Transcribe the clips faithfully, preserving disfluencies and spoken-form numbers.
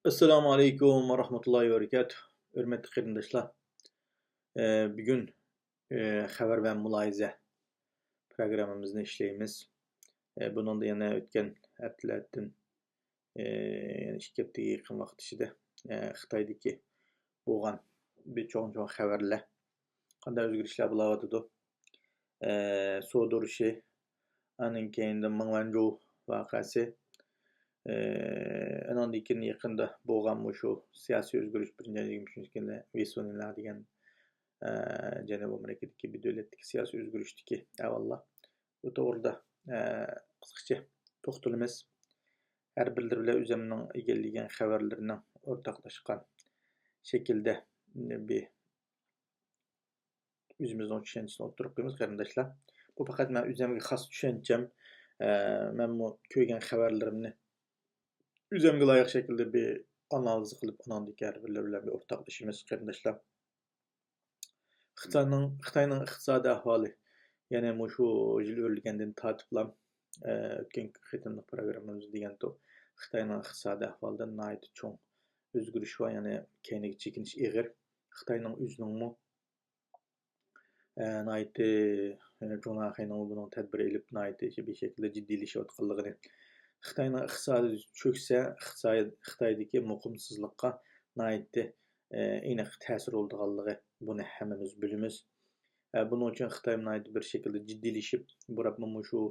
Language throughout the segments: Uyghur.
ئەسسالامۇ ئەلەيكۇم ۋە رەھمەتۇللاھى ۋە بەرىكاتۇھ. ھۆرمەتلىك قېرىنداشلار، ئە، بۈگۈن، ئە، خەۋەر ۋە مۇلاھىزە پروگراممىمىزنى ئىشلەيمىز. ئە، بۇنىڭدا يەنە ئۆتكەن ھەپتىلەردىن، ئە، يەنە ئىككى ھەپتىگە يېقىن ۋاقىت ئىچىدە، ئە، خىتايدىكى بولغان بىر چوڭ-چوڭ خەۋەرلەر، قانداق ئۆزگىرىشلەر بولاۋاتىدۇ؟ ئە، سودا ئۇرۇشى، ئاندىن كېيىن مېڭ ۋەنجۇ ۋەقەسى، ئە، ئانىڭدىن كېيىن يېقىندا بولغان مۇشۇ سىياسىي ئۆزگىرىش، بىرىنچى ئاينىڭ يىگىرمە ئۈچىنچى كۈنى ۋېسۇنىلا دېگەن، ئە، جەنۇبىي ئامېرىكىدىكى بىر دۆلەتتىكى سىياسىي ئۆزگىرىشتىكى ئەھۋاللار. بۇ توغرىدا، ئە، قىسقىچە توختىلىمىز. ھەر بىرلىرى بىلەن ئۆزۈمنىڭ ئىگىلىگەن خەۋەرلىرىنىڭ ئورتاقلاشقان شەكىلدە بىر ئۆزىمىزنىڭ چۈشەنچىسىنى ئوتتۇرىغا قويىمىز، قېرىنداشلار. بۇ پەقەت مەن ئۆزۈمگە خاس چۈشەنچەم. ئە، مەنمۇ كۆرگەن خەۋەرلىرىمنى ئۆزۈمگە لايىق شەكىلدە بىر ئانالىز قىلىپ، ئاناندىكى ھەر بىرلىرى بىلەن بىر ئورتاقلىشىمىز، قېرىنداشلار. خىتاينىڭ، خىتاينىڭ ئىقتىسادىي ئەھۋالى يەنە مۇشۇ يىل ئۆرلىگەندىن تارتىپلا، ئە، ئۆتكەن قېتىملىق پروگراممىمىزدا دېگەنتۇق، خىتاينىڭ ئىقتىسادىي ئەھۋالىدا ناھايىتى چوڭ ئۆزگىرىش بار، يەنى كەينىگە چېكىنىش ئېغىر. خىتاينىڭ ئۆزىنىڭمۇ، ئە، ناھايىتى، ئە، جۇڭناخېينىڭمۇ بۇنىڭ تەدبىر ئېلىپ، ناھايىتى بىر شەكىلدە جىددىيلىشىۋاتقانلىقىنى، خىتاينىڭ ئىقتىسادى چۆكسە، ئىقتىساد-، خىتايدىكى مۇقىمسىزلىققا ناھايىتى، ئېنىق تەسىر بولىدىغانلىقى، بۇنى ھەممىمىز بىلىمىز. بۇنىڭ ئۈچۈن خىتاي ناھايىتى بىر شەكىلدە جىددىيلىشىپ، بۇرۇنمۇ مۇشۇ،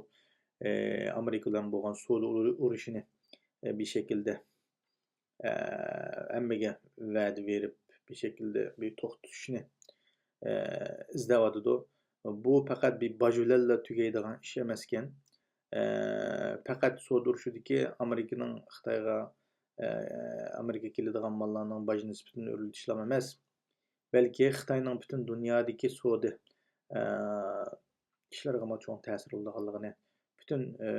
ئامېرىكا بىلەن بولغان سودا ئۇرۇشىنى، بىر شەكىلدە، ھەممىگە ۋەدە بېرىپ، بىر شەكىلدە بىر توختىتىشنى، ئىزدەۋاتىدۇ. بۇ پەقەت بىر باج بىلەنلا تۈگەيدىغان ئىش ئەمەسكەن. ئە، پەقەت سودا ئۇرۇشىدىكى ئامېرىكىنىڭ خىتايغا، ئە، ئامېرىكىغا كېلىدىغان ماللارنىڭ باج نىسبىتىنى ئۆرلىتىشلام ئەمەس، بەلكى خىتاينىڭ پۈتۈن دۇنيادىكى سودا، ئە، ئىشلىرىغىمۇ چوڭ تەسىر بولىدىغانلىقىنى، پۈتۈن، ئە،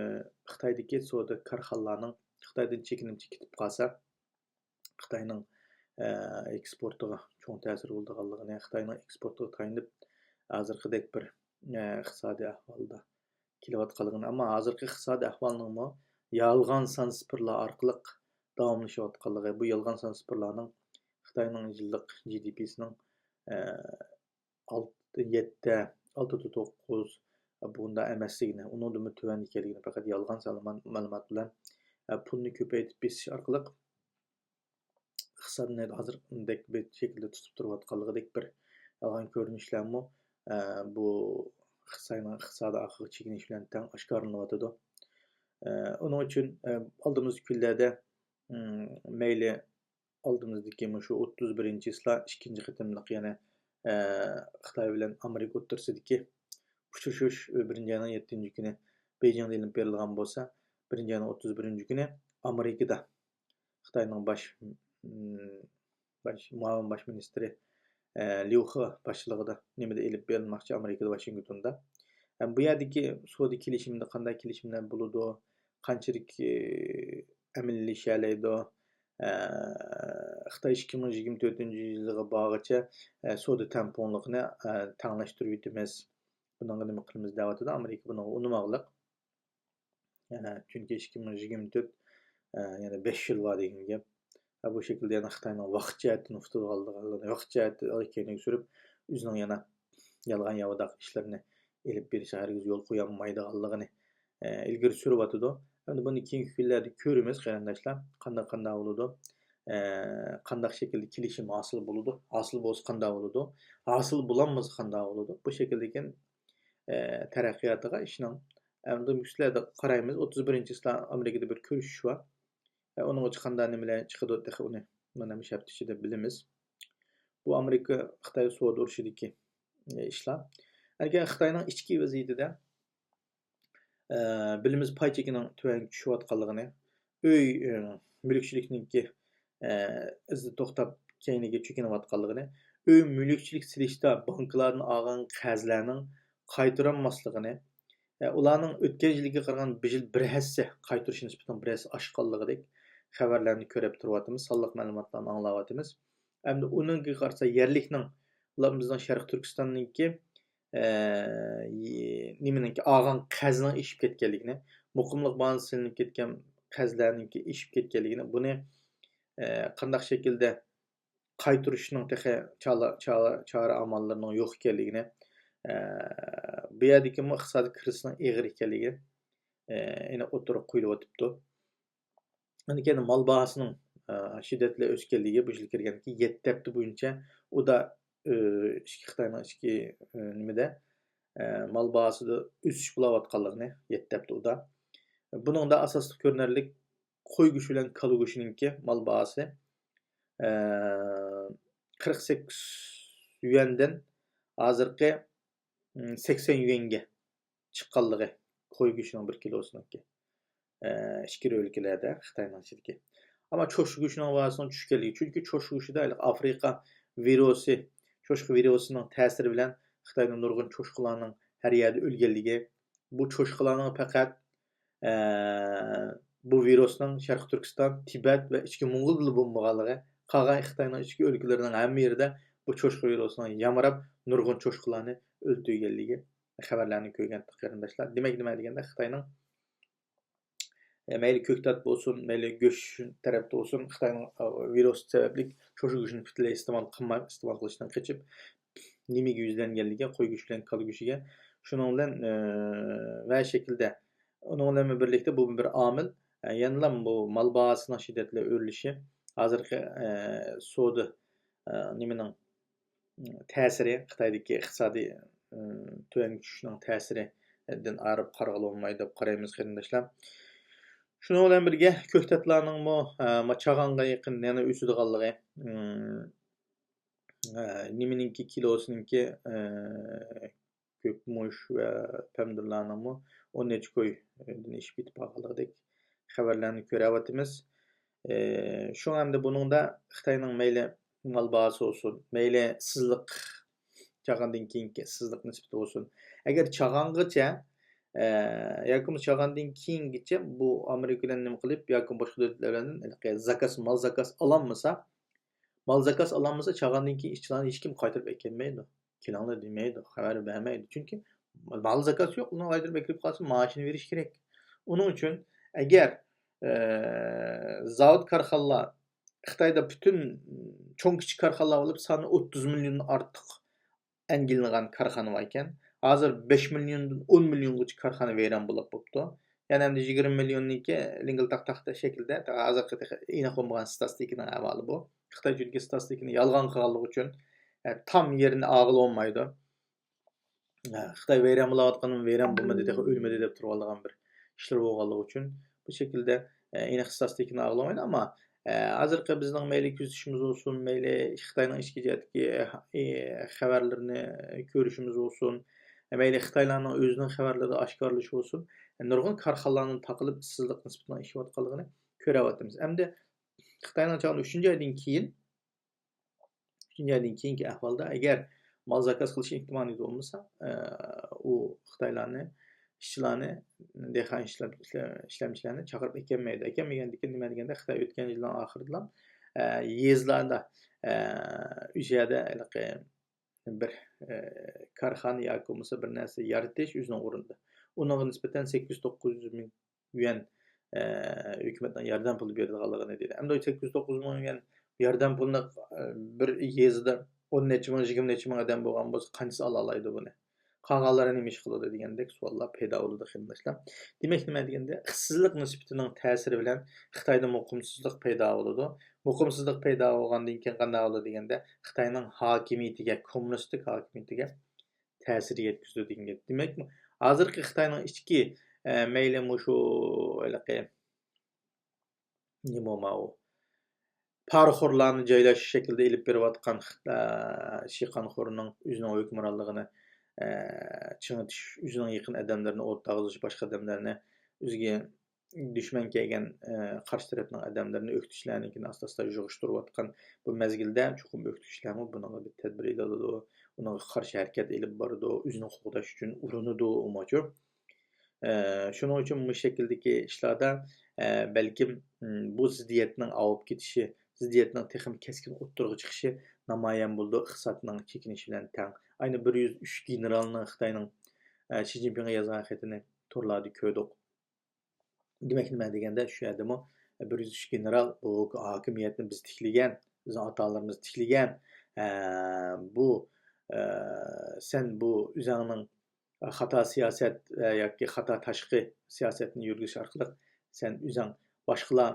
خىتايدىكى سودا كارخانىلارنىڭ خىتايدىن چېكىنىپ كېتىپ قالسا، خىتاينىڭ، ئە، ئېكسپورتىغا چوڭ تەسىر بولىدىغانلىقىنى، خىتاينىڭ ئېكسپورتىغا تايىنىپ، ھازىرقىدەك بىر، ئە، ئىقتىسادىي ئەھۋالدا كېلىۋاتقانلىقىنى، ئەمما ھازىرقى ئىقتىسادىي ئەھۋالنىڭمۇ يالغان سان سىفىرلار ئارقىلىق داۋاملىشىۋاتقانلىقى، بۇ يالغان سان سىفىرلارنىڭ خىتاينىڭ يىللىق جى دى پىسىنىڭ، ئە، ئالتە، يەتتە، ئالتە توققۇز بۇنداق ئەمەسلىكىنى، ئۇنىڭدىنمۇ تۆۋەن ئىكەنلىكىنى پەقەت يالغان سان مەلۇمات بىلەن، ئە، پۇلنى كۆپەيتىپ بېسىش ئارقىلىق ئىقتىسادنى ھازىردەك بىر شەكىلدە تۇتۇپ تۇرۇۋاتقانلىقىدەك بىر يالغان كۆرۈنۈشلەرمۇ، ئە، بۇ خىتاينىڭ ئىقتىسادىي ئارقىغا چېكىنىش بىلەن تەڭ ئاشكارىلىنىۋاتىدۇ. ئە، ئۇنىڭ ئۈچۈن، ئە، ئالدىمىزدىكى كۈنلەردە، ئىم، مەيلى ئالدىمىزدىكى مۇشۇ ئوتتۇز بىرىنچى چىسلا ئىككىنچى قېتىملىق يەنە، ئە، خىتاي بىلەن ئامېرىكا ئوتتۇرىسىدىكى ئۇچرىشىش بىرىنچى ئاينىڭ يەتتىنچى كۈنى بېيجىڭدا ئېلىپ بېرىلغان بولسا، بىرىنچى ئاينىڭ ئوتتۇز بىرىنچى كۈنى ئامېرىكىدا خىتاينىڭ باش، ئىم، باش، مۇئاۋىن باش مىنىستىرى، ئە، ليۇ خې باشچىلىقىدا نېمىدە ئېلىپ بېرىلماقچى ئامېرىكىدا، ۋاشىنگتوندا. ئە، بۇ يەردىكى سودا كېلىشىمىدە قانداق كېلىشىملەر بولىدۇ، قانچىلىك، ئە، ئەمەلىيلىشەلەيدۇ، ئە، خىتاي ئىككى مىڭ يىگىرمە تۆتىنچى يىلىغا بارغىچە، ئە، سودا تەڭپۇڭلۇقىنى، ئە، تەڭلەشتۈرۈۋېتىمىز. بۇنىڭغا نېمە قىلىمىز دەۋاتىدۇ، ئامېرىكا بۇنىڭغا ئۇنىماقلىق. ئە، چۈنكى ئىككى مىڭ يىگىرمە تۆت، ئە، يەنە بەش يىل بار دېگەن گەپ. ئە، بۇ شەكىلدە يەنە خىتاينىڭ ۋاقىت جەھەتتىن ئۇتۇلغانلىقىنى، ۋاقىت جەھەتتە كەينىگە سۈرۈپ، ئۆزىنىڭ يەنە يالغان ياۋىداق ئىشلىرىنى ئېلىپ بېرىشىغا ھەرگىز يول قويالمايدىغانلىقىنى، ئە، ئىلگىرى سۈرۈۋاتىدۇ. ئەمدى بۇنى كېيىنكى كۈنلەردە كۆرىمىز، قېرىنداشلار، قانداق، قانداق بولىدۇ، ئە، قانداق شەكىلدە كېلىشىم ھاسىل بولىدۇ، ھاسىل بولسا قانداق بولىدۇ، ھاسىل بولالمىسا قانداق بولىدۇ، بۇ شەكىلدىكى، ئە، تەرەققىياتىغا ئىشنىڭ. ئەمدى مۇشۇ يەردە قارايمىز، ئوتتۇز بىرىنچى چىسلا ئامېرىكىدا بىر كۆرۈشۈش بار. ئە، ئۇنىڭغىچە قانداق نېمىلەر چىقىدۇ، تېخى ئۇنى مانا مۇشۇ ھەپتە ئىچىدە بىلىمىز. بۇ ئامېرىكا خىتاي سودا ئۇرۇشىدىكى، ئە، ئىشلار. ئەگەر خىتاينىڭ ئىچكى ۋەزىيىتىدە، ئە، بىلىمىز پاي چېكىنىڭ تۆۋەنگە چۈشۈۋاتقانلىقىنى، ئۆي، ئە، مۈلۈكچىلىكنىڭكى، ئە، ئىزدا توختاپ كەينىگە چېكىنىۋاتقانلىقىنى، ئۆي مۈلۈكچىلىك سېلىشتا بانكىلاردىن ئالغان قەرزلەرنىڭ قايتۇرالماسلىقىنى، ئە، ئۇلارنىڭ ئۆتكەن يىلىگە قارىغاندا بۇ يىل بىر ھەسسە قايتۇرۇش نىسبىتىنىڭ بىر ھەسسە ئاشقانلىقىدەك خەۋەرلەرنى كۆرۈپ تۇرۇۋاتىمىز، سانلىق مەلۇماتلارنى ئاڭلاۋاتىمىز. ئەمدى ئۇنىڭغا قارىسا يەرلىكنىڭ، ئۇلار بىزنىڭ شەرقىي تۈركىستاننىڭكى، ئە، نېمىنىڭكى، ئالغان قەرزنىڭ ئېشىپ كەتكەنلىكىنى، مۇقىملىق بانكىسى سېلىنىپ كەتكەن قەرزلەرنىڭكى ئېشىپ كەتكەنلىكىنى، بۇنى ئە، قانداق شەكىلدە قايتۇرۇشنىڭ تېخى چالا-، چارە، چارە ئاماللىرىنىڭ يوق ئىكەنلىكىنى، ئە، بۇ يەردىكىمۇ ئىقتىسادىي كىرىزىسنىڭ ئېغىر ئىكەنلىكى، ئە، ئېنىق ئوتتۇرىغا قويۇلۇۋاتىپتۇ. ئاندىن كېيىن مال باھاسىنىڭ، ئە، شىددەتلىك ئۆسكەنلىكى بۇ يىل كىرگەندىكى يەتتە ھەپتە بويىچە ئۇدا، ئە، ئىچكى خىتاينىڭ ئىچكى، ئە، نېمىدە، ئە، مال باھاسىدا ئۆسۈش بولاۋاتقانلىقىنى يەتتە ھەپتە ئۇدا. بۇنىڭدا ئاساسلىق كۆرۈنەرلىك قوي گۆشى بىلەن كالا گۆشىنىڭكى مال باھاسى، ئە، قىرىق سەككىز يۈەندىن ھازىرقى، ئىم، سەكسەن يۈەنگە چىققانلىقى، قوي گۆشىنىڭ بىر كىلوسىنىڭكى، ئە، ئىچكىرى ئۆلكىلەردە، خىتاينىڭ ئىچىدىكى. ئەمما چوشقا گۆشىنىڭ باھاسىنىڭ چۈشكەنلىكى، چۈنكى چوشقا گۆشىدە ھېلىقى ئافرىقا ۋىرۇسى، چوشقا ۋىرۇسىنىڭ تەسىرى بىلەن خىتايدا نۇرغۇن چوشقىلارنىڭ ھەر يەردە ئۆلگەنلىكى، بۇ چوشقىلارنىڭ پەقەت، ئە، بۇ ۋىرۇسنىڭ شەرقىي تۈركىستان، تىبەت ۋە ئىچكى موڭغۇلدىلا بولمىغانلىقى، قالغان خىتاينىڭ ئىچكى ئۆلكىلىرىنىڭ ھەممە يېرىدە بۇ چوشقا ۋىرۇسىنىڭ يامراپ، نۇرغۇن چوشقىلارنى ئۆلتۈرگەنلىكى خەۋەرلەرنى كۆرگەن قېرىنداشلار. دېمەك، نېمە دېگەندە، خىتاينىڭ، ئە، مەيلى كۆكتات بولسۇن، مەيلى گۆش تەرەپتە بولسۇن، خىتاينىڭ، ئە، ۋىرۇس سەۋەبلىك چوشقا گۆشىنى پۈتۈنلەي ئىستېمال قىلماي، ئىستېمال قىلىشتىن قېچىپ، نېمىگە يۈزلەنگەنلىكى، قوي گۆشى بىلەن كالا گۆشىگە. شۇنىڭ بىلەن، ئە، ۋە شەكىلدە، ئۇنىڭ بىلەن بىرلىكتە بۇ بىر ئامىل، ئە، يەنىلا بۇ مال باھاسىنىڭ شىددەتلىك ئۆرلىشى، ھازىرقى، ئە، سودا، ئە، نېمىنىڭ، تەسىرى، خىتايدىكى ئىقتىسادىي، ئىم، تۆۋەن چۈشۈشنىڭ تەسىرىدىن ئايرىپ قارىغىلى بولمايدۇ دەپ قارايمىز، قېرىنداشلار. شۇنىڭ بىلەن بىرگە، كۆكتاتلارنىڭمۇ، ئە، ما-، چاغانغا يېقىن يەنە ئۆسىدىغانلىقى، ئىم، ئە، نېمىنىڭكى كىلوسىنىڭكى، ئە، كۆكمۇچ ۋە پەمىدۇرلارنىڭمۇ ئون نەچچە كويدىن ئېشىپ كېتىپ قالغانلىقىدەك خەۋەرلەرنى كۆرۈۋاتىمىز. ئە، شۇڭا ئەمدى بۇنىڭدا خىتاينىڭ مەيلى مال باھاسى بولسۇن، مەيلى سىزىق، چاغاندىن كېيىنكى سىزىق نىسبىتى بولسۇن. ئەگەر چاغانغىچە، ئە، ياكى بولمىسا چاغاندىن كېيىنگىچە بۇ ئامېرىكا بىلەن نېمە قىلىپ، ياكى باشقا دۆلەتلەر بىلەن ھېلىقى زاكاز، مال زاكاز ئالالمىسا، مال زاكاز ئالالمىسا، چاغاندىن كېيىن ئىشچىلارنى ھېچكىم قايتۇرۇپ ئەكەلمەيدۇ. كېلىڭلار دېمەيدۇ، خەۋەر بەرمەيدۇ. چۈنكى مال زاكاز يوق، ئۇنى قايتۇرۇپ ئەكىرىپ قالسا، مائاشىنى بېرىش كېرەك. ئۇنىڭ ئۈچۈن ئەگەر، ئە، زاۋۇت كارخانىلار خىتايدا پۈتۈن چوڭ كىچىك كارخانىلار بولۇپ، سانى ئوتتۇز مىليوندىن ئارتۇق ئەنگلىنغان كارخانا بار ئىكەن. ھازىر بەش مىليوندىن ئون مىليونغىچە كارخانا ۋەيران بولۇپ بوپتۇ. يەنە ئەمدى يىگىرمە مىليوننىڭكى لىڭگىلتاق تاختا شەكلىدە، ھازىرقى تېخى ئېنىق بولمىغان ستاتىستىكىنىڭ ئەھۋالى بۇ. خىتاي چۈنكى ستاتىستىكىنى يالغان قىلغانلىقى ئۈچۈن، ئە، تام يېرىنى ئالغىلى بولمايدۇ. ئە، خىتاي ۋەيران بولۇۋاتقىنىمۇ ۋەيران بولمىدى، تېخى ئۆلمىدى دەپ تۇرۇۋالىدىغان بىر ئىشلار بولغانلىقى ئۈچۈن بۇ شەكىلدە، ئە، ئېنىق ستاتىستىكىنى ئالغىلى بولمايدۇ. ئەمما، ئە، ھازىرقى بىزنىڭ مەيلى كۆزىتىشىمىز بولسۇن، مەيلى خىتاينىڭ ئىچكى جەھەتتىكى، ئە، خەۋەرلىرىنى كۆرۈشىمىز بولسۇن، مەيلى خىتايلارنىڭ ئۆزىنىڭ خەۋەرلىرىدە ئاشكارىلىشى بولسۇن، نۇرغۇن كارخانىلارنىڭ تاقىلىپ، ئىشسىزلىق نىسبىتىنىڭ ئېشىۋاتقانلىقىنى كۆرۈۋاتىمىز. ئەمدى خىتاينىڭ چاغىدا ئۈچىنچى ئايدىن كېيىن، ئۈچىنچى ئايدىن كېيىنكى ئەھۋالدا، ئەگەر مال زاكاز قىلىش ئېھتىمالى بولمىسا، ئە، ئۇ خىتايلارنى، ئىشچىلارنى، دېھقان ئىشلەپ-، ئىشلە-، ئىشلەمچىلەرنى چاقىرىپ ئەكەلمەيدۇ. ئەكەلمىگەندىكىن نېمە دېگەندە، خىتاي ئۆتكەن يىلنىڭ ئاخىرىدىلا، ئە، يېزىلاردا، ئە، ئۆشە يەردە ھېلىقى بىر، ئە، كارخانا ياكى بولمىسا بىر نەرسە يارىتىش ئۆزىنىڭ ئورنىدا. ئۇنىڭغا نىسبەتەن سەككىز يۈز، توققۇز يۈز مىڭ يۈەن، ئە، ھۆكۈمەتنىڭ ياردەم پۇلى بېرىدىغانلىقىنى دېدى. ئەمدى سەككىز يۈز، توققۇز يۈز مىڭ يۈەن ياردەم پۇلىنى، ئە، بىر يېزىدا ئون نەچچە مىڭ، يىگىرمە نەچچە مىڭ ئادەم بولغان بولسا، قانچىسى ئالالايدۇ بۇنى؟ قالغانلىرى نېمە ئىش قىلىدۇ دېگەندەك سوئاللار پەيدا بولىدۇ، قېرىنداشلار. دېمەك، نېمە دېگەندە، ئىشسىزلىق نىسبىتىنىڭ تەسىرى بىلەن خىتايدا مۇقىمسىزلىق پەيدا بولىدۇ. مۇقىمسىزلىق پەيدا بولغاندىن كېيىن قانداق بولىدۇ دېگەندە، خىتاينىڭ ھاكىمىيىتىگە، كوممۇنىستىك ھاكىمىيىتىگە تەسىر يەتكۈزىدۇ دېگەن گەپ. دېمەك، ھازىرقى خىتاينىڭ ئىچكى، ئە، مەيلى مۇشۇ ھېلىقى نېمە ماۋۇ پارىخورلارنى جايلاش شەكلىدە ئېلىپ بېرىۋاتقان، ئە، شىخانخورنىڭ ئۆزىنىڭ ھۆكۈمرانلىقىنى، ئە، چىڭىتىش، ئۆزىنىڭ يېقىن ئادەملىرىنى ئوتتاغا ئۇزىتىش، باشقا ئادەملەرنى ئۆزىگە دۈشمەن كەلگەن، ئە، قارشى تەرەپنىڭ ئادەملىرىنى ئۆكتىچىلەرنىڭكىنى ئاستا-ئاستا يىغىشتۇرۇۋاتقان بۇ مەزگىلدە چوقۇم ئۆكتىچىلەرمۇ بۇنىڭغا بىر تەدبىر ئېلىدۇ، ئۇنىڭغا قارشى ھەرىكەت ئېلىپ بارىدۇ، ئۆزىنى قوغداش ئۈچۈن ئۇرۇنىدۇ ئۇمۇچۇ. ئە، شۇنىڭ ئۈچۈن مۇشۇ شەكىلدىكى ئىشلاردا، ئە، بەلكىم، م، بۇ زىددىيەتنىڭ ئاۋۇپ كېتىشى، زىددىيەتنىڭ تېخىمۇ كەسكىن ئوتتۇرىغا چىقىشى نامايان بولىدۇ، ئىقتىسادنىڭ چېكىنىشى بىلەن تەڭ. ئاينى بىر يۈز ئۈچ گېنېرالنىڭ خىتاينىڭ، ئە، شى جىنپىڭغا يازغان خېتىنى تورلاردا كۆردۇق. دېمەك، نېمە دېگەندە، شۇ يەردىمۇ، بىر يۈز ئۈچ گېنېرال، بۇ ھاكىمىيەتنى بىز تىكلىگەن، بىزنىڭ ئاتا-ئانىلىرىمىز تىكلىگەن. ئە، بۇ، ئە، سەن بۇ ئۆزۈڭنىڭ خاتا سىياسەت، ئە، ياكى خاتا تاشقى سىياسەتنى يۈرگۈزۈش ئارقىلىق سەن ئۆزۈڭ، باشقىلار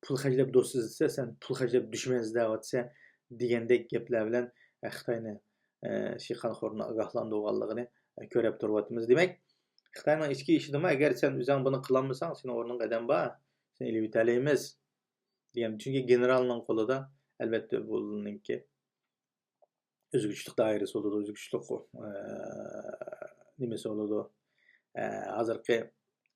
پۇل خەجلەپ دوست ئىزدىسە، سەن پۇل خەجلەپ دۈشمەن ئىزدەۋاتىسەن دېگەندەك گەپلەر بىلەن، ئە، خىتاينى، ئە، شىخەنخورنى ئاگاھلاندۇرغانلىقىنى، ئە، كۆرۈپ تۇرۇۋاتىمىز. دېمەك، خىتاينىڭ ئىچكى ئىشىدىمۇ، ئەگەر سەن ئۆزۈڭ بۇنى قىلالمىساڭ، سېنىڭ ئورنۇڭغا ئادەم بار، سېنى ئېلىۋېتەلەيمىز دېگەن. چۈنكى گېنېرالنىڭ قولىدا، ئەلۋەتتە، بۇنىڭكى ئۆزگىچىلىك دائىرىسى بولىدۇ، ئۆزگىچىلىك، ئە، نېمىسى بولىدۇ، ئە، ھازىرقى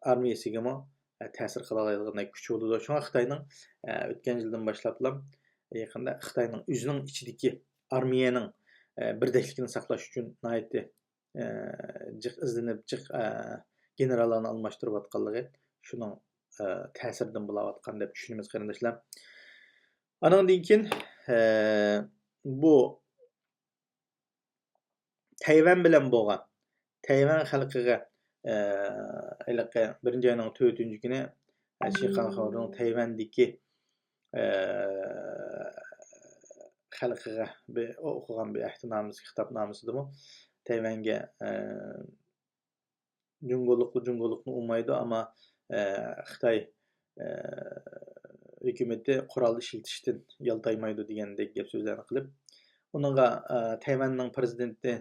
ئارمىيەسىگىمۇ، ئە، تەسىر قىلالايدىغان كۈچ بولىدۇ. شۇڭا خىتاينىڭ، ئە، ئۆتكەن يىلدىن باشلاپلا يېقىندا خىتاينىڭ ئۆزىنىڭ ئىچىدىكى ئارمىيەنىڭ، ئە، بىردەكلىكىنى ساقلاش ئۈچۈن ناھايىتى، ئە، جىق ئىزدىنىپ، جىق، ئە، گېنېراللارنى ئالماشتۇرۇۋاتقانلىقى شۇنىڭ، ئە، تەسىرىدىن بولاۋاتقان دەپ چۈشىنىمىز، قېرىنداشلار. ئانىڭدىن كېيىن، ئە، بۇ تەيۋەن بىلەن بولغان، تەيۋەن خەلقىگە، ئە، ھېلىقى بىرىنچى ئاينىڭ تۆتىنچى كۈنى، ئە، شىخەنخورنىڭ تەيۋەندىكى، ئە، خەلقىگە بىر ئوقۇغان بىر ئەھدىنامىسى، خىتابنامىسىدىمۇ تەيۋەنگە، ئە، جۇڭگولۇقلار جۇڭگولۇقنى ئۇرمايدۇ، ئەمما، ئە، خىتاي، ئە، ھۆكۈمىتى قورال ئىشلىتىشتىن يالتايمايدۇ دېگەندەك گەپ سۆزلەرنى قىلىپ، ئۇنىڭغا، ئە، تەيۋەننىڭ پىرېزىدېنتى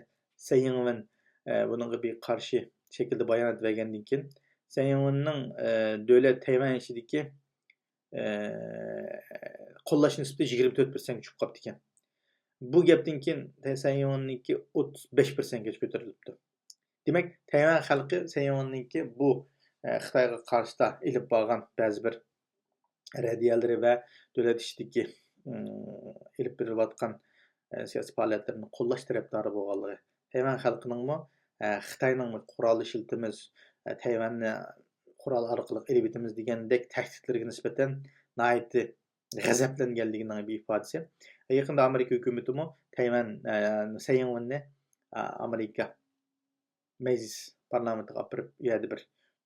سەي يىڭۋېن، ئە، بۇنىڭغا بىر قارشى شەكىلدە بايانات بەرگەندىن كېيىن، سەي يىڭۋېننىڭ، ئە، دۆلەت تەيۋەن ئىچىدىكى، ئە، قوللاش نىسبىتى يىگىرمە تۆت پىرسەنتكە چۈشۈپ قاپتىكەن. بۇ گەپتىن كېيىن سەي يىڭۋېننىڭكى ئوتتۇز بەش پىرسەنتكىچە كۆتۈرۈلۈپتۇ. دېمەك، تەيۋەن خەلقى سەي يىڭۋېننىڭكى بۇ، ئە، خىتايغا قارشىتا ئېلىپ بارغان بەزى بىر رەددىيەلىرى ۋە دۆلەت ئىچىدىكى، ئىم، ئېلىپ بېرىلىۋاتقان، ئە، سىياسىي پائالىيەتلىرىنى قوللاش تەرەپدارى بولغانلىقى، تەيۋەن خەلقىنىڭمۇ، ئە، خىتاينىڭ قورال ئىشلىتىمىز، ئە، تەيۋەننى قورال ئارقىلىق ئېلىۋېتىمىز دېگەندەك تەھدىتلىرىگە نىسبەتەن ناھايىتى غەزەپلەنگەنلىكىنىڭ بىر ئىپادىسى. يېقىندا ئامېرىكا ھۆكۈمىتىمۇ تەيۋەن، ئە، سەي يىڭۋېننى، ئە، ئامېرىكا مەجلىس پارلامېنتىغا ئاپىرىپ، ئۇ يەردە بىر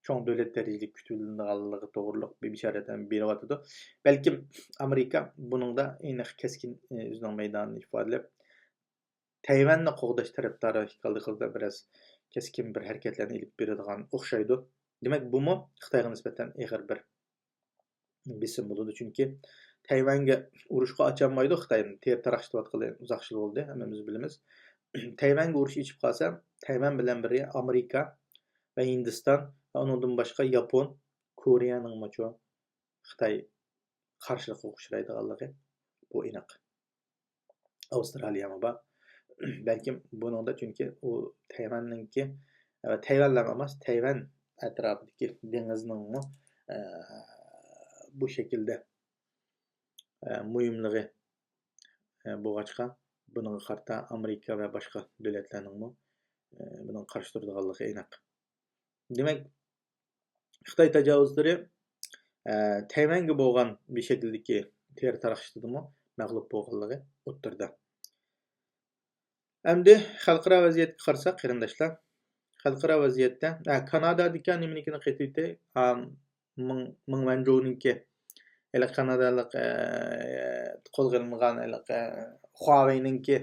چوڭ دۆلەت دەرىجىلىك كۈتۈۋېلىنىدىغانلىقى توغرۇلۇق بىر بېشارەتنى بېرىۋاتىدۇ. بەلكىم ئامېرىكا بۇنىڭدا ئېنىق كەسكىن، ئى، ئۆزىنىڭ مەيدانىنى ئىپادىلەپ، تەيۋەننى قوغداش تەرەپدارى ئىكەنلىكىدە بىرەز كەسكىن بىر ھەرىكەتلەرنى ئېلىپ بېرىدىغان ئوخشايدۇ. دېمەك، بۇمۇ خىتايغا نىسبەتەن ئېغىر بىر بېسىم بولىدۇ. چۈنكى تەيۋەنگە ئۇرۇشقا ئاچالمايدۇ خىتاي. تېرە تاراقشىتىۋاتقىلى ئۇزاق يىل بولدى، ھەممىمىز بىلىمىز. تەيۋەنگە ئۇرۇش ئېچىپ قالسا، تەيۋەن بىلەن بىرگە ئامېرىكا ۋە ھىندىستان ۋە ئۇنىڭدىن باشقا ياپون، كورېيەنىڭمۇچۇ خىتاي قارشىلىقىغا ئۇچرايدىغانلىقى بۇ ئېنىق. ئاۋسترالىيەمۇ بار. بەلكىم بۇنىڭدا، چۈنكى ئۇ تەيۋەننىڭكى، ئە، تەيۋەنلەرمۇ ئەمەس، تەيۋەن ئەتراپىدىكى دېڭىزنىڭمۇ، ئە، بۇ شەكىلدە، ئە، مۇھىملىقى، ئە، بولغاچقا، بۇنىڭغا قارىتا ئامېرىكا ۋە باشقا دۆلەتلەرنىڭمۇ، ئە، بۇنىڭغا قارشى تۇرىدىغانلىقى ئېنىق. دېمەك، خىتاي تاجاۋۇزچىلىرى، ئە، تەيۋەنگە بولغان بىر شەكىلدىكى تېرە تاراقشىتىدىمۇ مەغلۇپ بولغانلىقى ئوتتۇرىدا. ئەمدى خەلقئارا ۋەزىيەتكە قارىساق، قېرىنداشلار، خەلقئارا ۋەزىيەتتە، ئە، كانادادىكى نېمىنىڭكىنى قېتىۋېتەي، ئا، مېڭ، مېڭ ۋەنجۇنىڭكى، ھېلىقى كانادالىق، ئە، قولغا ئېلىنغان ھېلىقى خۇاۋېينىڭكى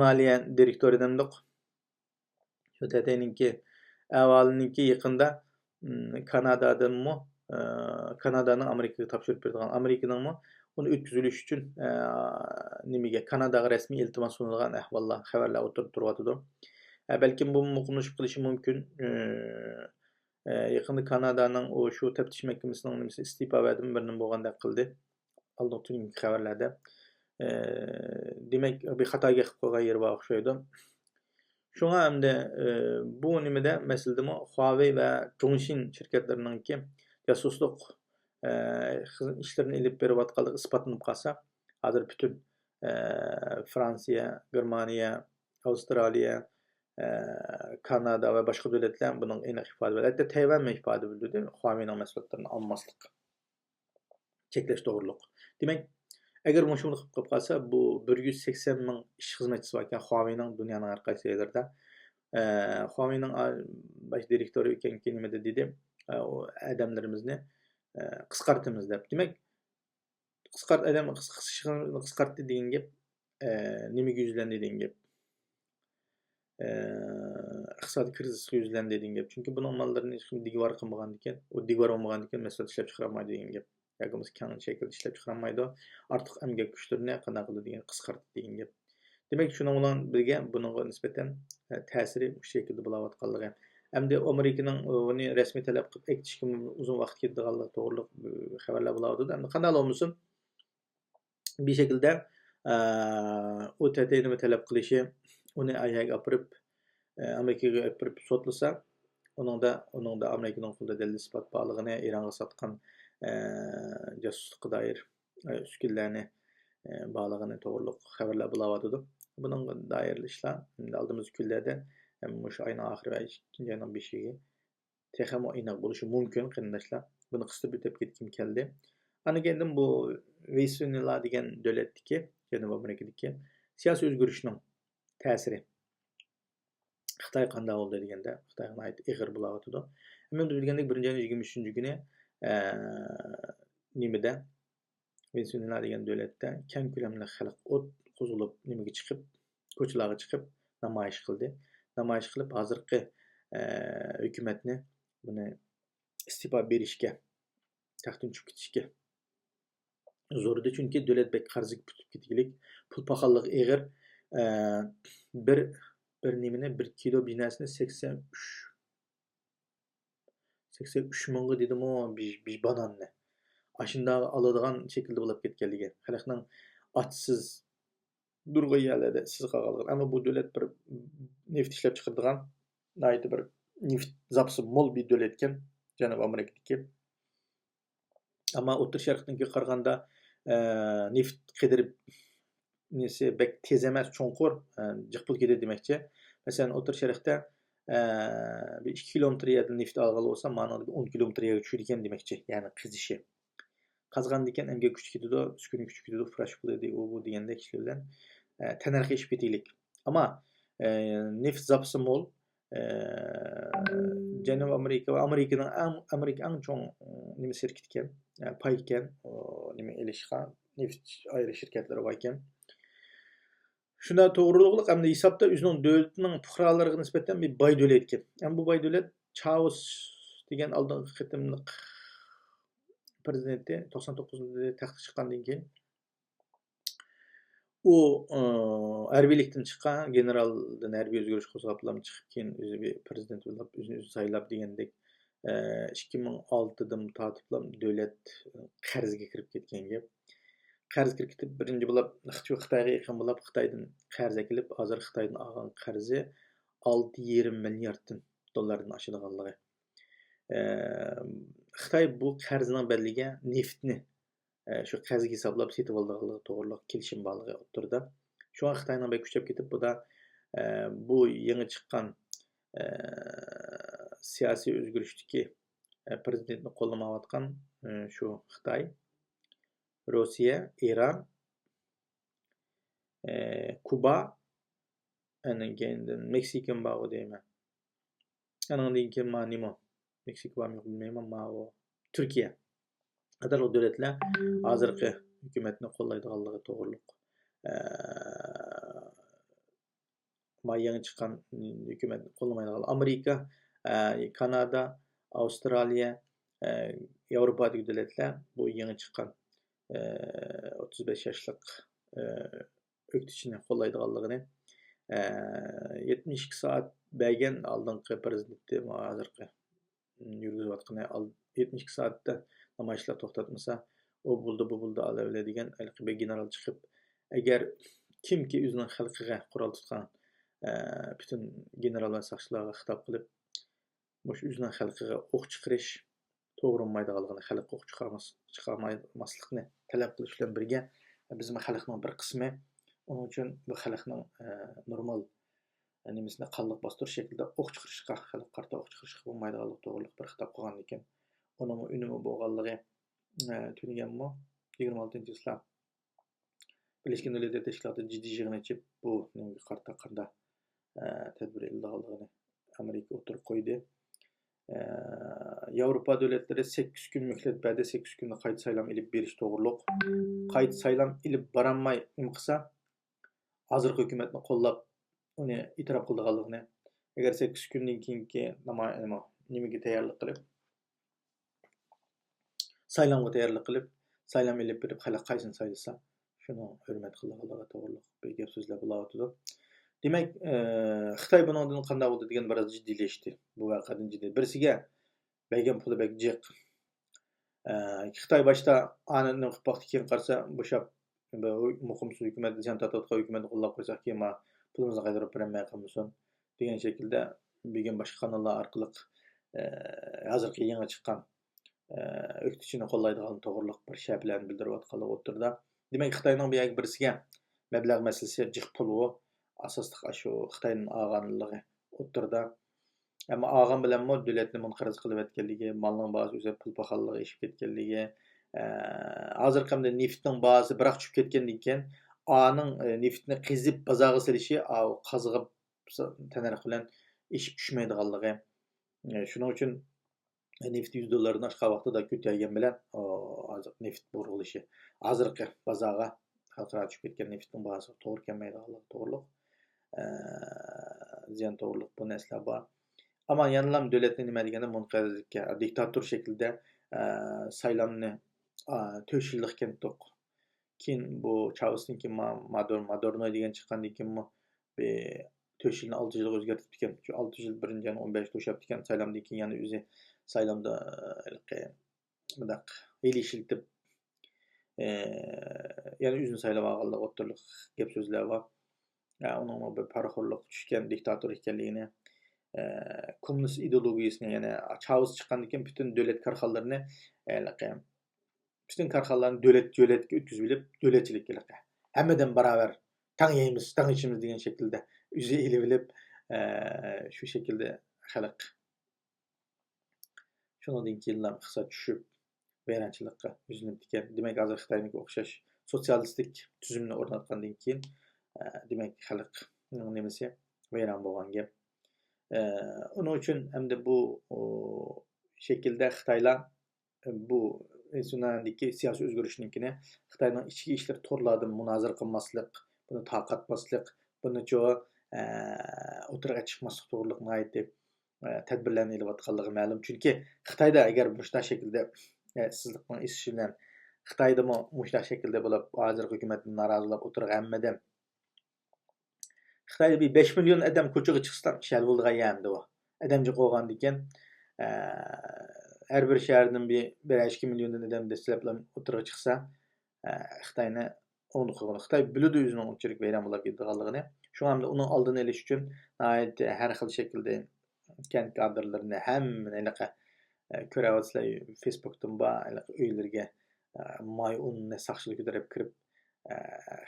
مالىيە دىرېكتورى دېمدۇق. شۇ تەتەينىڭكى ئەھۋالىنىڭكى يېقىندا، ئىم، كانادادىنمۇ، ئە، كانادانىڭ ئامېرىكىغا تاپشۇرۇپ بېرىدىغان، ئامېرىكىنىڭمۇ ئۇنى ئۆتكۈزۈۋېلىش ئۈچۈن، ئە، نېمىگە، كاناداغا رەسمىي ئىلتىماس سۇنىدىغان ئەھۋاللار، خەۋەرلەر ئوتتۇرىدا تۇرۇۋاتىدۇ. ئە، بەلكىم بۇمۇ مۇقىملىشىپ قېلىشى مۇمكىن. ئە، ئە، يېقىندا كانادانىڭ ئۇ شۇ تەپتىش مەھكىمىسىنىڭ نېمىسى ئىستېپا بەردىمۇ، بىرنېمە بولغاندەك قىلدى. ئالدىنقى تۈنۈگۈنكى خەۋەرلەردە. ئە، دېمەك، بىر خاتا گەپ قىلىپ قويغان يېرى بار ئوخشايدۇ. شۇڭا ئەمدى، ئە، بۇ نېمىدە، مەسىلىدىمۇ خۇاۋېي ۋە جۇڭشىن شىركەتلىرىنىڭكى جاسۇسلۇق، ئە، خىز-، ئىشلىرىنى ئېلىپ بېرىۋاتقانلىقى ئىسپاتلىنىپ قالسا، ھازىر پۈتۈن، ئە، فرانسىيە، گېرمانىيە، ئاۋسترالىيە، ئە، كانادا ۋە باشقا دۆلەتلەر بۇنىڭغا ئېنىق ئىپادە بەردى. ھەتتا تەيۋەنمۇ ئىپادە بىلدۈردى، خۇاۋېينىڭ مەھسۇلاتلىرىنى ئالماسلىق، چەكلەش توغرۇلۇق. دېمەك، ئەگەر مۇشۇنداق قىلىپ قالسا، بۇ بىر يۈز سەكسەن مىڭ ئىش خىزمەتچىسى باركەن خۇاۋېينىڭ دۇنيانىڭ ھەر قايسى جايلىرىدا. ئە، خۇاۋېينىڭ، ئا، باش دىرېكتورى ئىكەنكى نېمىدە دېدى، ئە، ئۇ ئادەملىرىمىزنى، ئە، قىسقارتىمىز دەپ. دېمەك، قىسقارت-، ئادەم قىس-، قىسقىشىنى قىسقارتتى دېگەن گەپ، ئە، نېمىگە يۈزلەندى دېگەن گەپ. ئە، ئىقتىسادىي كىرىزىسقا يۈزلەندى دېگەن گەپ. چۈنكى بۇنىڭ ماللىرىنى ھېچكىم دىگىۋار قىلمىغاندىكىن، ئۇ دىگىۋار بولمىغاندىكىن مەھسۇلات ئىشلەپچىقىرالمايدۇ دېگەن گەپ. ياكى بولمىسا كەڭ شەكىلدە ئىشلەپچىقىرالمايدۇ. ئارتۇق ئەمگەك كۈچلىرىنى قانداق قىلىدۇ دېگەن، قىسقارتتى دېگەن گەپ. دېمەك، شۇنىڭ بىلەن بىرگە بۇنىڭغا نىسبەتەن، ئە، تەسىرى مۇشۇ شەكىلدە بولاۋاتقانلىقى. ئەمدى ئامېرىكىنىڭ، ئۇ، ئۇنى رەسمىي تەلەپ قىلىپ ئەكېتىشكە ئۇزۇن ۋاقىت كېتىدىغانلىقى توغرىلىق، ئە، خەۋەرلەر بولاۋاتىدۇ. ئەمدى قانداق بولمىسۇن، بىر شەكىلدە، ئە، ئۇ تەتەي نېمە تەلەپ قىلىشى، ئۇنى ئاياگە ئاپىرىپ، ئە، ئامېرىكىغا ئاپىرىپ سوتلىسا، ئۇنىڭدا، ئۇنىڭدا ئامېرىكىنىڭ قولىدا دەلىل-ئىسپات بارلىقىنى، ئىرانغا ساتقان، ئە، جاسۇسلۇققا دائىر، ئە، ئۈسكۈنىلەرنى، ئە، بارلىقىنى توغرۇلۇق خەۋەرلەر بولاۋاتىدۇ. بۇنىڭغا دائىر ئىشلار ئەمدى ئالدىمىزدىكى كۈنلەردە، ھەم مۇشۇ ئاينىڭ ئاخىرى ۋە ئىككىنچى ئاينىڭ بېشىغا تېخىمۇ ئېنىق بولۇشى مۇمكىن، قېرىنداشلار. بۇنى قىستۇرۇپ ئۆتۈپ كەتكۈم كەلدى. ئاندىن كېيىن بۇ ۋېنېزۇېلا دېگەن دۆلەتتىكى، جەنۇبىي ئامېرىكىدىكى سىياسىي ئۆزگىرىشنىڭ تەسىرى خىتايغا قانداق بولدى دېگەندە، خىتايغا ناھايىتى ئېغىر بولاۋاتىدۇ. ھەممىمىز بىلگەندەك، بىرىنچى ئاينىڭ يىگىرمە ئۈچىنچى كۈنى، ئە، نېمىدە، ۋېنېزۇېلا دېگەن دۆلەتتە كەڭ كۆلەملىك خەلق ئوت قوزغىلىپ، نېمىگە چىقىپ، كوچىلارغا چىقىپ نامايىش قىلدى. نامايىش قىلىپ، ھازىرقى، ئە، ھۆكۈمەتنى بۇنى ئىستېپا بېرىشكە، تەختتىن چۈشۈپ كېتىشكە زورىدى. چۈنكى دۆلەت بەك قەرزگە پۈتۈپ كېتىگلىك، پۇل پاخاللىقى ئېغىر. ئە، بىر، بىر نېمىنى، بىر كىلو بىر نەرسىنى سەكسەن ئۈچ، سەكسەن ئۈچ مىڭغا دېدىمۇ، بىر، بىر باناننى. ئاشۇنداق ئالىدىغان شەكىلدە بولۇپ كەتكەنلىكى. خەلقنىڭ ئاچسىز، نۇرغۇن يەرلەردە ئىشسىز قالغانلىقى. ئەمما بۇ دۆلەت بىر نېفىت ئىشلەپچىقىرىدىغان، ناھايىتى بىر نېفىت زاپىسى مول بىر دۆلەتكەن، جەنۇبىي ئامېرىكىدىكى. ئەمما ئوتتۇرا شەرقنىڭكىگە قارىغاندا، ئە، نېفىت قەدرى نېسى بەك تېز ئەمەس، چوڭقۇر، ئە، جىق پۇل كېتىدۇ دېمەكچى. مەسىلەن، ئوتتۇرا شەرقتە، ئە، بىر ئىككى كىلومېتىر يەردىن نېفىت ئالغىلى بولسا، مانىڭدا بىر ئون كىلومېتىر يەرگە چۈشىدىكەن دېمەكچى، يەنى قېزىشى. قازغاندىكىن ئەمگەك كۈچى كېتىدۇ، ئۈسكۈنە كۈچى كېتىدۇ، پۇراش پۇلى دەيدۇ، ئۇ بۇ دېگەندەك ئىشلار بىلەن، ئە، تەننەرخى ئېشىپ كېتىگلىك. ئەمما، ئە، نېفىت زاپىسى مول، ئە، جەنۇبىي ئامېرىكا ۋە ئامېرىكىنىڭ ئەڭ، ئامېرىكا ئەڭ چوڭ، ئە، نېمە شىركىتىكەن، ئە، پايكەن، ئۇ نېمە ئېلىشقا، نېفىت ئايرىش شىركەتلىرى باركەن. شۇنداق توغرۇلۇق ئەمدى ھېسابتا ئۆزىنىڭ دۆلىتىنىڭ پۇقرالىرىغا نىسبەتەن بىر باي دۆلەتكەن. ئەمما بۇ باي دۆلەت چاۋېس دېگەن ئالدىنقى قېتىملىق پىرېزىدېنتى توقسان توققۇزىنچى يىلى تەختكە چىققاندىن كېيىن، ئۇ، ئى، ھەربىيلىكتىن چىققان، گېنېرالدىن ھەربىي ئۆزگىرىش قوزغاپلا چىقىپ، كېيىن ئۆزى بىر پىرېزىدېنت بولۇپ، ئۆزىنى ئۆزى سايلاپ دېگەندەك، ئى، ئىككى مىڭ ئالتىدىن تارتىپلا دۆلەت قەرزگە كىرىپ كەتكەن گەپ. قەرز كىرىپ كېتىپ، بىرىنچى بولۇپ خىتاي-، خىتايغا يېقىن بولۇپ، خىتايدىن قەرز ئەكېلىپ، ھازىر خىتايدىن ئالغان قەرزى ئالتە يېرىم مىلياردتىن، دوللاردىن ئاشىدىغانلىقى. ئە، خىتاي بۇ قەرزنىڭ بەدىلىگە نېفىتنى، ئە، شۇ قەرزگە ھېسابلاپ سېتىۋالىدىغانلىقى توغرىلىق كېلىشىم بارلىقى ئوتتۇرىدا. شۇڭا خىتاينىڭ بەك كۈچەپ كېتىپ، بۇدا، ئە، بۇ يېڭى چىققان، ئە، سىياسىي ئۆزگىرىشتىكى، ئە، پىرېزىدېنتنى قوللىمايۋاتقان، ئە، شۇ خىتاي، روسىيە، ئىران، ئە، كۇبا، ئاندىن كېيىندىن مېكسىكىمۇ بارغۇ دەيمەن. ئانىڭدىن كېيىن ما نېمە؟ مېكسىكا بارمۇ يوقمۇ بىلمەيمەن، ماۋۇ تۈركىيە قاتارلىق دۆلەتلەر ھازىرقى ھۆكۈمەتنى قوللايدىغانلىقى توغرۇلۇق، ئە، ما يېڭى چىققان ھۆكۈمەتنى قوللىمايدىغان ئامېرىكا، ئە، كانادا، ئاۋسترالىيە، ئە، ياۋروپادىكى دۆلەتلەر بۇ يېڭى چىققان، ئە، ئوتتۇز بەش ياشلىق، ئە، ئۆكتىچىنى قوللايدىغانلىقىنى، ئە، يەتمىش ئىككى سائەت بەرگەن ئالدىنقى پىرېزىدېنتى، ھازىرقى يۈرگۈزۈۋاتقىنى، ئال-، يەتمىش ئىككى سائەتتە نامايىشلار توختاتمىسا، ئۇ بولدى، بۇ بولدى، ئالاۋىلە دېگەن ھېلىقى بىر گېنېرال چىقىپ، ئەگەر كىمكى ئۆزىنىڭ خەلقىگە قورال تۇتقان، ئە، پۈتۈن گېنېرال ۋە ساقچىلارغا خىتاب قىلىپ، مۇشۇ ئۆزىنىڭ خەلقىگە ئوق چىقىرىش توغرا بولمايدىغانلىقىنى، خەلققە ئوق چىقارماس-، چىقارمايماسلىقنى تەلەپ قىلىش بىلەن بىرگە، بىزمۇ خەلقنىڭ بىر قىسمى، ئۇنىڭ ئۈچۈن بۇ خەلقنىڭ، ئە، نورمال، ئە، نېمىسىنى قانلىق باستۇرۇش شەكلىدە ئوق چىقىرىشقا، خەلققە قارىتا ئوق چىقىرىشقا بولمايدىغانلىقى توغرىلىق بىر خىتاب قىلغاندىكىن، ئۇنىڭمۇ ئۈنۈمى بولغانلىقى، ئە، تۈنۈگۈنمۇ يىگىرمە ئالتىنچى چىسلا بىرلەشكەن دۆلەتلەر تەشكىلاتى جىددىي يىغىن ئېچىپ، بۇ نېمىگە قارىتا قانداق، ئە، تەدبىر ئېلىنىدىغانلىقىنى ئامېرىكا ئوتتۇرىغا قويدى. ياۋروپا دۆلەتلىرى سەككىز كۈن مۆھلەت بەردى، سەككىز كۈندە قايتا سايلام ئېلىپ بېرىش توغرۇلۇق. قايتا سايلام ئېلىپ بارالماي نېمە قىلسا، ھازىرقى ھۆكۈمەتنى قوللاپ، ئۇنى ئېتىراپ قىلىدىغانلىقىنى، ئەگەر سەككىز كۈندىن كېيىنكى ناما-، نېمە، نېمىگە تەييارلىق قىلىپ، سايلامغا تەييارلىق قىلىپ، سايلام ئېلىپ بېرىپ، خەلق قايسىنى سايلىسا، شۇنى ھۆرمەت قىلىدىغانلىقى توغرۇلۇق بىر گەپ سۆزلەر بولاۋاتىدۇ. دېمەك، ئى، خىتاي بۇنىڭدىن قانداق بولدى دېگەن بىراز جىددىيلەشتى. بۇ ۋەقەدىن جىددىي. بىرسىگە بەرگەن پۇلى بەك جىق. ئى، خىتاي باشتا ئانى نېمە قىلىپ باقتى، كېيىن قارىسا بوشاپ، بۇ مۇقىمسىز ھۆكۈمەت، زىيان تارتىۋاتقان ھۆكۈمەتنى قوللاپ قويساق، كېيىن ما پۇلىمىزنى قايتۇرۇپ بېرەلمەي قالمىسۇن دېگەن شەكىلدە بۈگۈن باشقا قاناللار ئارقىلىق، ئى، ھازىرقى يېڭى چىققان، ئى، ئۆكتىچىنى قوللايدىغان توغرۇلۇق بىر شەپىلەرنى بىلدۈرۈۋاتقانلىقى ئوتتۇرىدا. دېمەك، خىتاينىڭ بۇ يەرگە بىرسىگە مەبلەغ مەسىلىسى جىق پۇل ئۇ. ئاساسلىق ئاشۇ خىتايدىن ئالغانلىقى ئوتتۇرىدا. ئەمما ئالغان بىلەنمۇ دۆلەتنى مۇنقەرز قىلىۋەتكەنلىكى، مالنىڭ باھاسى ئۆسۈپ، پۇل پاخاللىقى ئېشىپ كەتكەنلىكى، ئە، ھازىرقى كۈندە نېفىتنىڭ باھاسى بىراق چۈشۈپ كەتكەندىن كېيىن، ئانىڭ، ئە، نېفىتنى قېزىپ بازارغا سېلىشى، ئاۋۇ قازغا تەننەرخ بىلەن ئېشىپ چۈشمەيدىغانلىقى. ئە، شۇنىڭ ئۈچۈن نېفىت يۈز دوللاردىن ئاشقان ۋاقتىدا كۆتەرگەن بىلەن، ئۇ، ھازىر نېفىت بۇرغىلىشى، ھازىرقى بازارغا خەلقئارا چۈشۈپ كەتكەن نېفىتنىڭ باھاسىغا توغرا كەلمەيدىغانلىقى توغرۇلۇق، ئە، زىيان توغرۇلۇق بۇ نەرسىلەر بار. ئەمما يەنىلا دۆلەتنى نېمە دېگەندە مۇنقەرزلىككە، دىكتاتور شەكلىدە، ئە، سايلامنى، ئا، تۆت يىللىق كەنتۇق. كېيىن بۇ چاۋېستىن كېيىن ما-، مادۇر-، مادۇرنو دېگەن چىققاندىن كېيىنمۇ بىر تۆت يىلنى ئالتە يىلغا ئۆزگەرتىپتىكەن. شۇ ئالتە يىل بىرىنچى ئاينىڭ ئون بەشىدە توشاپتىكەن. سايلامدىن كېيىن يەنە ئۆزى سايلامدا، ھېلىقى، مۇنداق ھىيلە ئىشلىتىپ، ئى، يەنە ئۆزىنى سايلىۋالغانلىقى ئوتتۇرىلىق گەپ سۆزلەر بار. ئە، ئۇنىڭمۇ بىر پارىخورلۇققا چۈشكەن دىكتاتور ئىكەنلىكىنى، ئە، كوممۇنىست ئىدېئولوگىيىسىنى، يەنى چاۋېس چىققاندىن كېيىن پۈتۈن دۆلەت كارخانىلىرىنى، ھېلىقى، پۈتۈن كارخانىلارنى دۆلەت، دۆلەتكە ئۆتكۈزۈۋېلىپ، دۆلەتچىلىك ھېلىقى. ھەممىدىن باراۋەر، تەڭ يەيمىز، تەڭ ئىچىمىز دېگەن شەكىلدە ئۆزى ئېلىۋېلىپ، ئە، شۇ شەكىلدە خەلق. شۇنىڭدىن كېيىنلا ئىقتىساد چۈشۈپ، ۋەيرانچىلىققا يۈزلىنىپتىكەن. دېمەك، ھازىر خىتاينىڭكى ئوخشاش سوتسىيالىستىك تۈزۈمنى ئورناتقاندىن كېيىن، ئە، دېمەك، خەلقنىڭ نېمىسى ۋەيران بولغان گەپ. ئە، ئۇنىڭ ئۈچۈن ئەمدى بۇ، ئۇ، شەكىلدە خىتايلار بۇ ئىنسۇناندىكى سىياسىي ئۆزگىرىشنىڭكىنى خىتاينىڭ ئىچكى ئىشلىرى تورلاردىن مۇنازىرە قىلماسلىق، بۇنى تارقاتماسلىق، بۇنىچۇ، ئە، ئوتتۇرىغا چىقماسلىق توغرۇلۇق ناھايىتى، ئە، تەدبىرلەرنى ئېلىۋاتقانلىقى مەلۇم. چۈنكى خىتايدا ئەگەر مۇشۇنداق شەكىلدە، ئە، ئىشسىزلىقنىڭ ئېشىشى بىلەن خىتايدىمۇ مۇشۇنداق شەكىلدە بولۇپ، ھازىرقى ھۆكۈمەتتىن نارازى بولۇپ ئوتتۇرىغا ھەممىدىن خىتايدا بىر بەش مىليون ئادەم كوچىغا چىقسا، ئىش ھەل بولىدىغان يەر ئەمدى ئۇ. ئادەم جىق بولغاندىكىن، ئە، ھەر بىر شەھەردىن بىر، بىر ئىككى مىليوندىن ئادەم دەسلەپلا ئوتتۇرىغا چىقسا، ئە، خىتاينى ئوڭدا قويغىلى. خىتاي بىلىدۇ ئۆزىنىڭ ئۇنچىلىك ۋەيران بولاپ كېتىدىغانلىقىنى. شۇڭا ئەمدى ئۇنىڭ ئالدىنى ئېلىش ئۈچۈن ناھايىتى ھەر خىل شەكىلدە كەنت كادىرلىرىنى ھەممىنى ھېلىقى، ئە، كۆرۈۋاتىسىلەر، فېيسبۇكتىن بار، ھېلىقى ئۆيلىرىگە، ئە، ماي ئۇننى ساقچىلار كۆتۈرۈپ كىرىپ، ئە،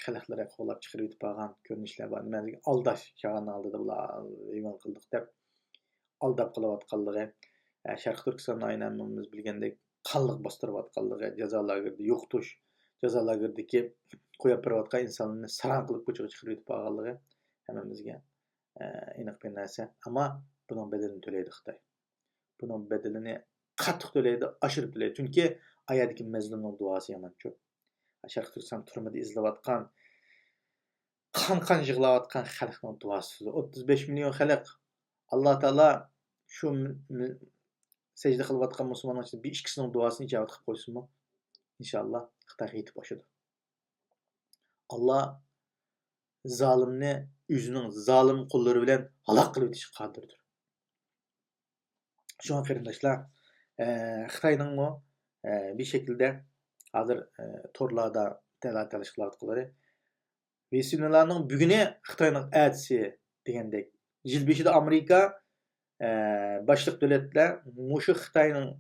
خەلقلەرنى قوغلاپ چىقىرىۋېتىپ بارغان كۆرۈنۈشلەر بار. نېمە دېگەن ئالداش، شاھانىنىڭ ئالدىدا بۇلار ئىمان قىلدۇق دەپ ئالداپ قېلىۋاتقانلىقى، ئە، شەرقىي تۈركىستان ناھىيەمىز بىلگەندەك قانلىق باستۇرۇۋاتقانلىقى، جازا لاگېرىدا يوقىتىش، جازا لاگېرىدىكى قويۇپ بېرىۋاتقان ئىنسانلارنى ساراڭ قىلىپ كوچىغا چىقىرىۋېتىپ بارغانلىقى ھەممىمىزگە، ئە، ئېنىق بىر نەرسە. ئەمما بۇنىڭ بەدىلىنى تۆلەيدۇ خىتاي. بۇنىڭ بەدىلىنى قاتتىق تۆلەيدۇ، ئاشۇرۇپ تۆلەيدۇ. چۈنكى ئايەردىكى مەزلۇمنىڭ دۇئاسى يامانچۇ. شەرقىي تۈركىستان تۈرمىدە ئېزىلىۋاتقان، قان-قان يىغلاۋاتقان خەلقنىڭ دۇئاسى. ئوتتۇز بەش مىليون خەلق. ئاللا تائالا شۇ م-، م-، سەجدە قىلىۋاتقان مۇسۇلماننىڭ ئىچىدە بىر ئىككىسىنىڭ دۇئاسىنى ئىجابەت قىلىپ قويسۇنمۇ؟ ئىنشائاللا، خىتايغا يېتىپ ئاشىدۇ. ئاللا زالىمنى ئۆزىنىڭ زالىم قوللىرى بىلەن ھالاك قىلىۋېتىشكە قادىردۇر. شۇڭا قېرىنداشلار، ئە، خىتاينىڭمۇ، ئە، بىر شەكىلدە ھازىر، ئە، تورلاردا تالا-تارتىش قىلىۋاتقانلىرى، ۋېنېزۇېلانىڭ بۈگۈنى خىتاينىڭ ئەتىسى دېگەندەك. يىل بېشىدا ئامېرىكا، ئە، باشلىق دۆلەتلەر مۇشۇ خىتاينىڭ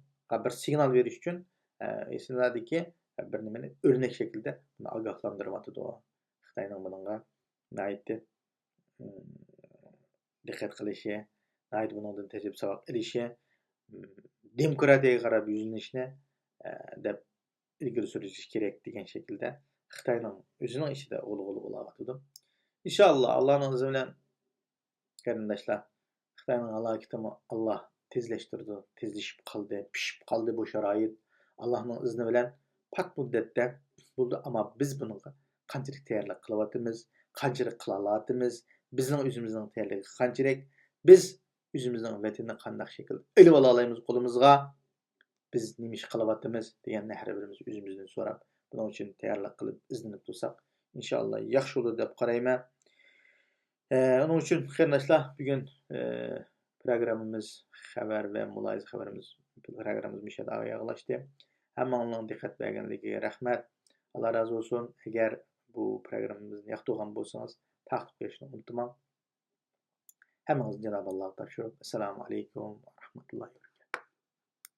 بىر سىگنال بېرىش ئۈچۈن، ئە، ۋېنېزۇېلادىكى بىر نېمىنى ئۆرنەك شەكلىدە بۇنى ئاگاھلاندۇرۇۋاتىدۇ. خىتاينىڭ بۇنىڭغا ناھايىتى، ئىم، دىققەت قىلىشى، ناھايىتى بۇنىڭدىن تەجرىبە ساۋاق ئېلىشى، ئىم، دېموكراتىيەگە قاراپ يۈزلىنىشنى، ئە، دەپ ئىلگىرى سۈرۈشى كېرەك دېگەن شەكىلدە خىتاينىڭ ئۆزىنىڭ ئىچىدە غۇلغۇلا بولاۋاتىدۇ. ئىنشائاللا، ئاللانىڭ ئىزنى بىلەن قېرىنداشلار، خىتاينىڭ ھالاكىتىمۇ ئاللا تېزلەشتۈرىدۇ. تېزلىشىپ قالدى، پىشىپ قالدى بۇ شارائىت. ئاللاھنىڭ ئىزنى بىلەن پات مۇددەتتە بولىدۇ. ئەمما بىز بۇنىڭغا قانچىلىك تەييارلىق قىلىۋاتىمىز، قانچىلىك قىلالاۋاتىمىز، بىزنىڭ ئۆزىمىزنىڭ تەييارلىقى قانچىلىك، بىز ئۆزىمىزنىڭ ۋەتىنىنى قانداق شەكىلدە ئېلىۋالالايمىز قولىمىزغا، بىز نېمە ئىش قىلىۋاتىمىز دېگەننى ھەر بىرىمىز ئۆزىمىزدىن سوراپ، بۇنىڭ ئۈچۈن تەييارلىق قىلىپ ئىزدىنىپ تۇرساق، ئىنشائاللا ياخشى بولىدۇ دەپ قارايمەن. ئە، ئۇنىڭ ئۈچۈن قېرىنداشلار، بۈگۈن، ئە، پروگراممىمىز، خەۋەر ۋە مۇلاھىزە خەۋىرىمىز، پروگراممىمىز مۇشۇ يەردە ئاياغلاشتى. ھەممىڭلارنىڭ دىققەت بەرگەنلىكىگە رەھمەت. ئاللا رازى بولسۇن. ئەگەر بۇ پروگراممىمىزنى ياقتۇرغان بولسىڭىز، تارقىتىپ بېرىشنى ئۇنتۇماڭ. ھەممىڭىزنى جانابى ئاللاغا تاپشۇرۇپ، ئەسسالامۇ ئەلەيكۇم ۋە رەھمەتۇللاھى ۋە بەرىكاتۇھۇ.